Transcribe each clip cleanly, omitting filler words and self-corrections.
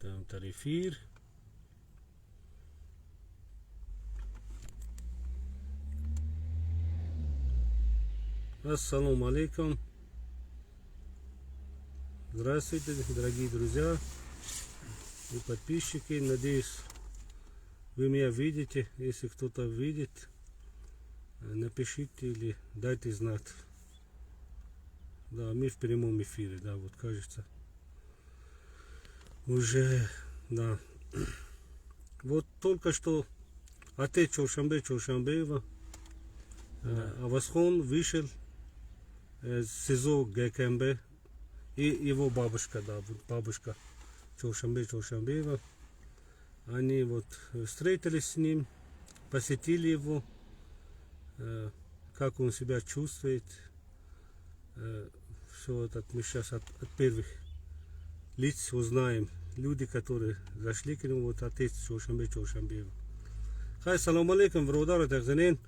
Там эфир. Ассалому алейкум. Здравствуйте, дорогие друзья и подписчики. Надеюсь, вы меня видите. Если кто-то видит, напишите или дайте знать. Да, мы в прямом эфире, да, вот кажется. Уже, да. Вот только что отец Чоршанбе Чоршанбеева, Авасхон, вышел из СИЗО ГКНБ, и его бабушка, да, вот бабушка Чоршанбе Чоршанбеева. Они вот встретились с ним, посетили его, как он себя чувствует. Все это мы сейчас от первых лиц узнаем. Люди, которые зашли к нему, вот отец Чоршанбе Чоршанбеева. Хай, салом алейкум, бародар тахзанин.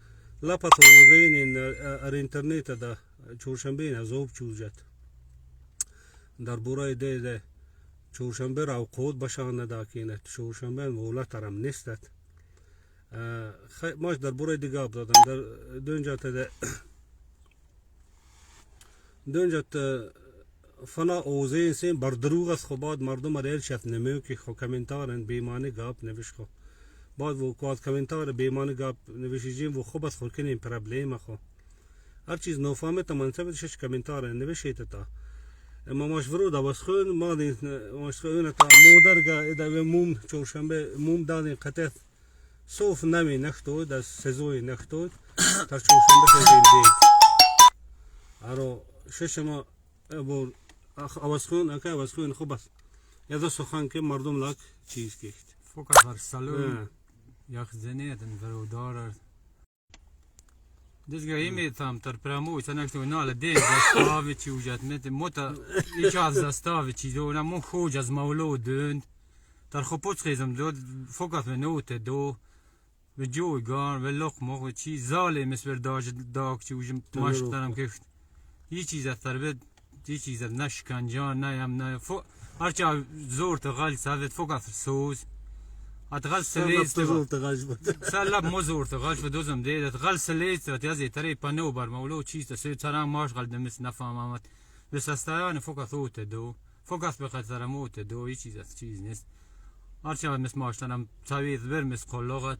Лапат овозин ар интернет да Чоршанбе азоб чӯзад. Дар бораи деде Чоршанбе равқот башана да кинат. Чоршанбе волатарам нестат. Хай, маш дар бораи дига дадам. Дар дунҷата дунҷат фана овозин сен бар дурӯғ аст. Хо баъд мардум ар элшат намею ки хо комментарен бемаъни гап навиш. Хо баъд во квад комментар бемаъни гап навишижим во хуб аст, хо кинем проблема. Хо ҳар чиз нофаҳмета мансаб шаш комментар навишетата. Ма маш вруда бас хун мадин маш хуната модарга эда мум Чоршанбе мум дадин қатат соф нами нахтод аз сезои нахтод тар Чоршанбе хезин дид. Аро шашама бор авасхун ака авасхун хуб аст ядо сухан ки мардум лак чиз кехт. Фокас салом яхзенетен верударар. Дизга иметам тар прямой санакто нала ден застави чи ужат мет мота ичаз застави чи до на мон хоҷ аз мавло дөн тар хопоц хезам до фокас минуте до в ҷой гар в лоқ мох чи зале мисвер даж даг чи ужим маштарам ки ҳеҷ чиз аз тарбет ҳеҷ чиз на шиканҷа на ям на ҳарча зор тағал савет фокас соз اتغل سليت سلب مزور تغل في دوزم ديد اتغل سليت تيازي تري بانوبر مولو تشيز تسير ترى ماش غل دمس نفهم امت بس استيان فوق ثوت دو فوق بخاطر موت دو هیچ چیز از چیز نیست. هرچی مس ماشتنم تویز بر مس قلقت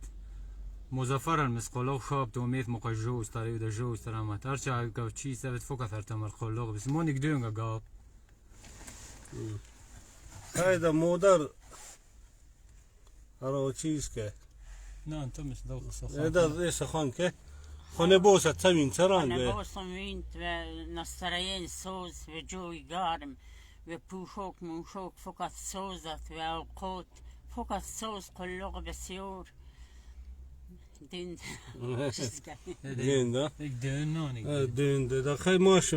مظفر مس قلق خواب دو میت مقجوز تری و جوز ترامت هرچی گفت چیز سبت فوق ثرتمر قلق بس مونیک دونگا گاب. хайда модар аро чиз ке. نه انت مش ذوق سخان. эда сухан ке хоне боса цамин царанг. خانه بوسم و настроение соз و جوی گرم و پوشک موشک فقط سوزت و اوقات فقط سوز قلق بسیار دین дин да. یک دون. дин да. Хай маш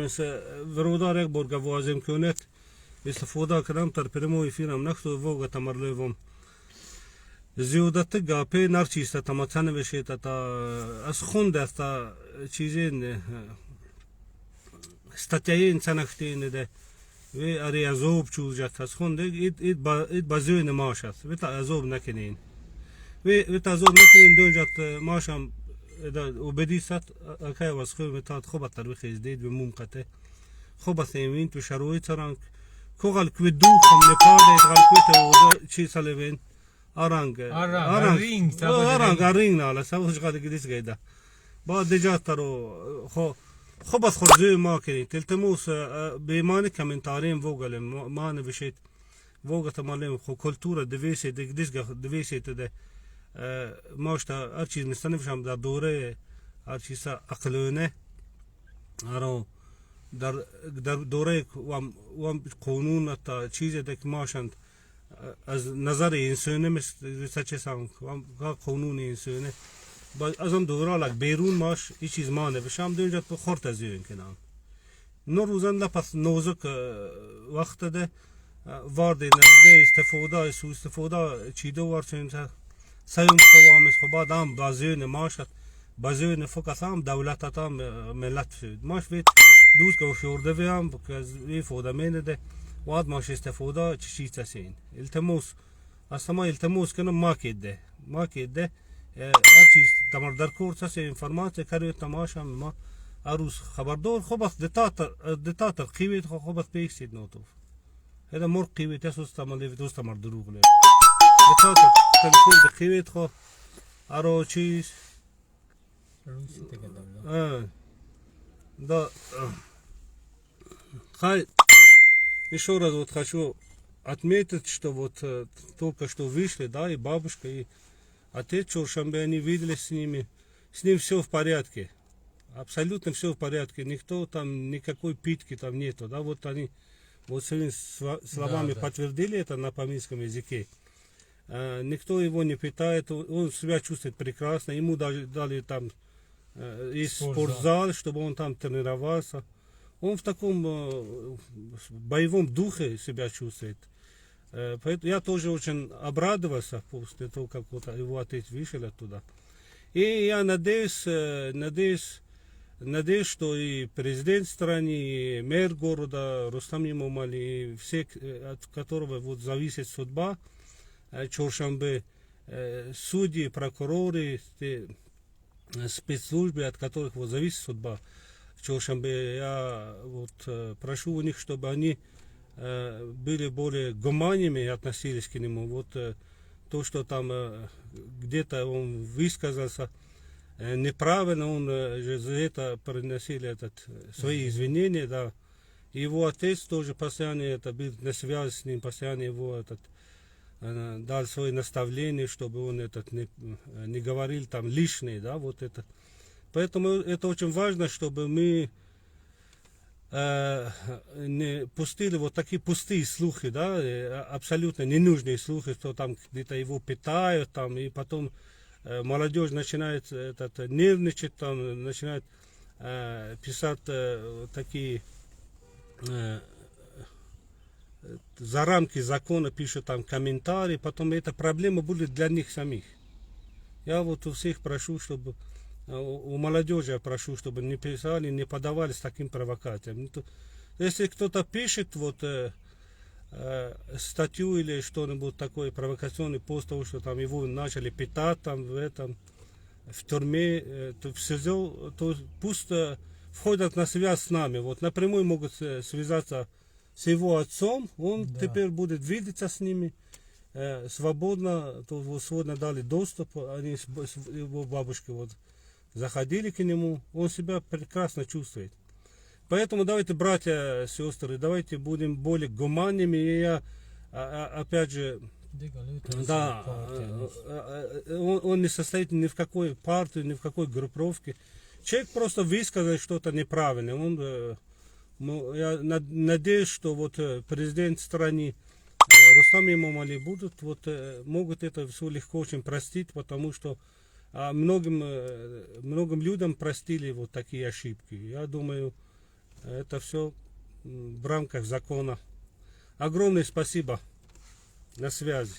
вродар як бор гавазем кунет истифода кардам тар прямой эфирам нахту вога тамарлевом зиёдати гапе нарчиста тамаца навешета та аз хундаста чизен статьяен цанахтенеде ве ари азоб чӯзжат аз хунде ид ба зӯни маш аст вета азоб накунен вета азоб накунен дунҷат машам убедисат акай вас хуб метад хуб атар бихездид ве мум қате хуб аст эмин ту шароит саранг когал кви духам непаде гал квите чи салевен аранг. Аранг, ринг, аранг аринг нала савуш гад гидис гайда ба дежатаро хо хуб аст хурзуи ма кунед илтимос бемани комментарим вогалем ма навишед вогата малем хо культура двесе дигдис двесе де машта ҳар чиз мистанавишам дар дораи ҳар чиза ақлона аро дар дораи вам қонун та чизе де ки машанд аз назари инсоне сачесам қонуни инсоне аз он дора лак берун маш ҳеҷ чиз ма навишам дунҷа хурд аз юн кунам но рӯзан лапас нозук вақт де варди назде истифода суистифода чидо варчун саюм қавомис хо баъд ам базюни машат базюни фокас ам давлатат ам миллат маш вит دوست که شورده ویم که فودا منده واد ماش استفاده چی چیز سین التموس. Аз ҳама илтимос кунам, македе, македе. Ҳар чиз тамар даркор аст, информация кари тамашам ма арӯз хабардор хуб аст. Детатор қивет хуб аст, пексид нотов эда мор қивет асус тамалев дӯст тамар дурӯғ ле детатор телефон қивет хо аро чиз. Да, хай, еще раз вот хочу отметить, что вот только что вышли, да, и бабушка, и отец Чоршанбе, они видели с ними, с ним все в порядке. Абсолютно все в порядке, никто там, никакой пытки там нету, да, вот они вот своими словами подтвердили это на памирском языке. Никто его не пытает, он себя чувствует прекрасно, ему даже дали там и спортзал, чтобы он там тренировался. Он в таком боевом духе себя чувствует. Поэтому я тоже очень обрадовался после того, как вот его отец вышел оттуда. И я надеюсь, что и президент страны, и мэр города Рустам Эмомали, и все, от которого вот зависит судьба Чоршанбе, судьи, прокуроры, спецслужбы, от которых вот зависит судьба Чоршанбе, я вот прошу у них, чтобы они были более гуманными и относились к нему. Вот то, что там где-то он высказался неправильно, он же за это приносили свои извинения, да. Его отец тоже постоянно это был на связи с ним, постоянно его дал свои наставления, чтобы он не говорил там лишнее, да, вот это. Поэтому это очень важно, чтобы мы не пустили вот такие пустые слухи, да, абсолютно ненужные слухи, что там где-то его пытают, там, и потом молодежь начинает нервничать, там, начинает писать такие за рамки закона пишут там комментарии, потом эта проблема будет для них самих. Я вот у всех прошу, чтобы у молодежи я прошу, чтобы не писали, не подавались таким провокациям. Если кто-то пишет вот статью или что-нибудь такое, провокационный пост, того, что там его начали пытать там в этом, в тюрьме, то в СИЗО, то пусть входят на связь с нами. Вот напрямую могут связаться с его отцом, он теперь будет видеться с ними свободно, то вот свободно дали доступ, они с его бабушкой вот заходили к нему, он себя прекрасно чувствует. Поэтому давайте, братья, сестры, давайте будем более гуманными. И я, опять же, да, он не состоит ни в какой партии, ни в какой группировке. Человек просто высказал что-то неправильное. Ну, я надеюсь, что вот президент страны Рустам Эмомали будут, вот, могут это все легко очень простить, потому что многим людям простили вот такие ошибки. Я думаю, это все в рамках закона. Огромное спасибо. На связи.